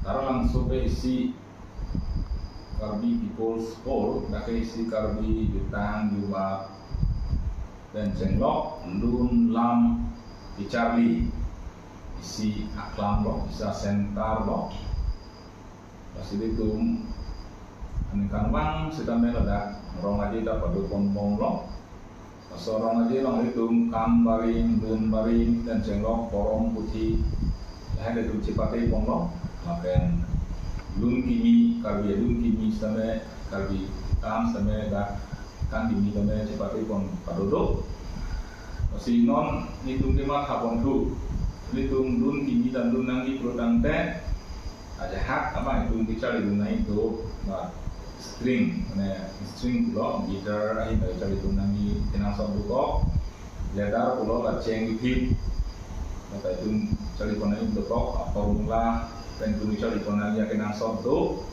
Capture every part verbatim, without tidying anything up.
Taralangso ke isi Karbi People's Hall, lake isi Karbi jutang jubab pen chenglok, lun lam kecharli isi aklam lo, isi center lo. Lasi ilitum aningkanvang sitame ladak rong aje ta padopon bomlo. Laso rong aje along ilitum kam barim, lun barim, pen chenglok, porom puthi, lahai ilitum chepate ponlo. Lapen lun kimi, Karbi alun kimi sitame, Karbi kam sitame dak kan kimi tame chepate pon padodo. Lasi non nelitum kematha ponthu, nelitum lun kimi ta lun nangji pulotangte, ajahak abang itum kecharli dun nangji do, ba string, mane string pulo, guitar ahin ta kecharli dun nangji kenangsot dokok, leather pulo, la cheng iphi. Mate itum charli pon nangji dokok, a formula pen itum charli pon nangji akenangsot do.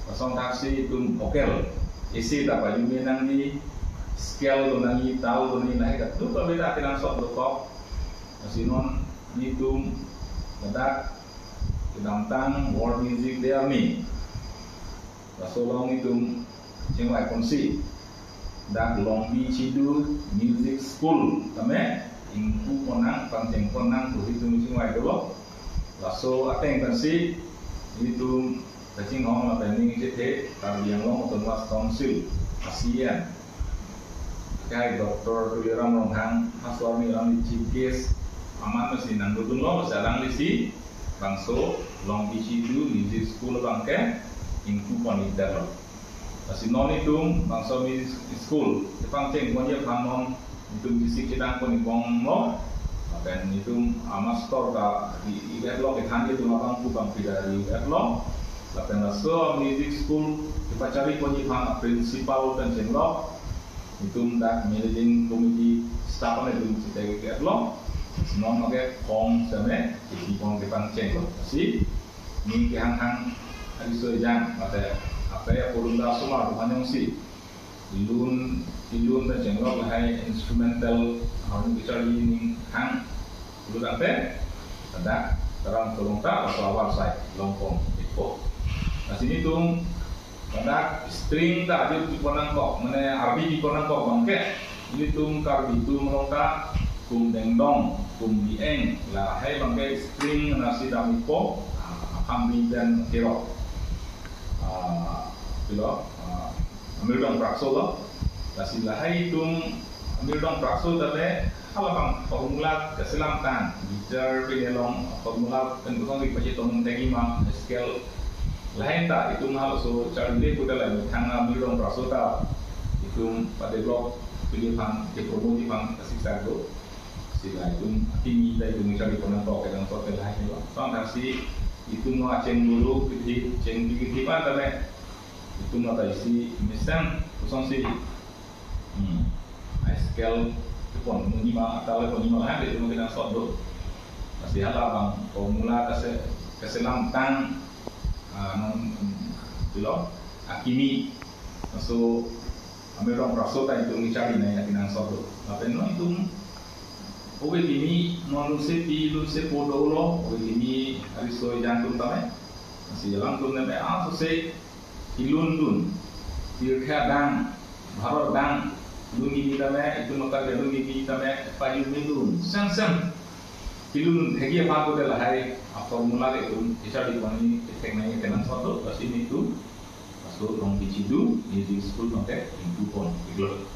Lason thaksi itum vocal, isi ta pajutme nangji, scale do nangji, tal do nangji, lahai kadokave ta akenangsot dokok. Lasi non nelitum ladak kedamtang World Music Day arni, laso along itum chingvai ponsi, dak Longbi Chidu Music School tame ingku pon nang, pangcheng pon nang pu itum chingvai dolo. Laso ateng pensi itum kachinghon lapen ning chethe Karbi Anglong Autonomous Council, a C E M, akai Doctor Tuliram Ronghang, laso arni alangli chief guest, amat masi nangdodunlo, masi alanglisi bangso Longbi Chidu Music School abangke ingku pon-ik detlo. Lasi non itum bangso music school kepangcheng ponji aphan non itum kisik chedang pon-ik bomlo. Lapen itum a master ta i-, i-, vetlok, kethan itum abang pu bang pidari vetlok. Lapen laso music school kepacharli ponji aphan a principal pen chenglok, itum dak managing committee staff an itum chetek-iklo. Lasi non mage khong seme kepipon kepangchenglo. Lasi ning kehanghang ariso ejang, mate ape apurunda asomar atum anyong si lun, ilun pen chenglok lahai instrumental ahormu kecharli ning hang pulotangte, ladak Taralangso along ta laso avar sai longpon-ikpo. Lasi nelitum ladak string ta ajut pipon nangkok, mane arbi pipon nangkok abangke, nelitum Karbi atum along ta kum dengdong, kum bi-eng, lahai abangke string nasi dam-ikpo, ah, akham bi pen kerok. Ah, pilo, ah, amirdong prakso lo. Lasi lahai itum amirdong prakso tame halabang formula kaselam tang, guitar pen along formula pen kosong di pache tong tegi ma scale. Lahai ta itum halaso charli le puta la methang amirdong prakso ta itum padevelop pili aphan, kepromote aphan kasiksak do. Lasi la itum akimi ta itum charli pon nangkok kenangsot ke lahai lo. Tang thaksi itum no acheng dulu kithi, cheng kithi pan tame itum mata isi mesen kosong si, hmm, a scale kepon monji ma, atal kepon monji ma, lahai itum kenangsot do. Lasi halabang formula kase, kaselam tang, ah, non, hmm, pilo, akimi, laso amirdong prakso ta itum charli nangji akenangsot do. Lapen non itum ove kimi non lunsepi lunsepo dolo, ove kimi ariso ejang atum tame. Lasi alangtum tame aso se ilun dun, tirthe adang, Bharat adang, lun kimi tame, itum akar lun kimi tame pajutme dun, sen sen ilun dun thekji aphan pulote lahai a formula ke itum kecharli pon nangji, kethek nangji kenangsot do. Lasi nelitum laso Longbi Chidu Music School abangke ingku pon-iklo.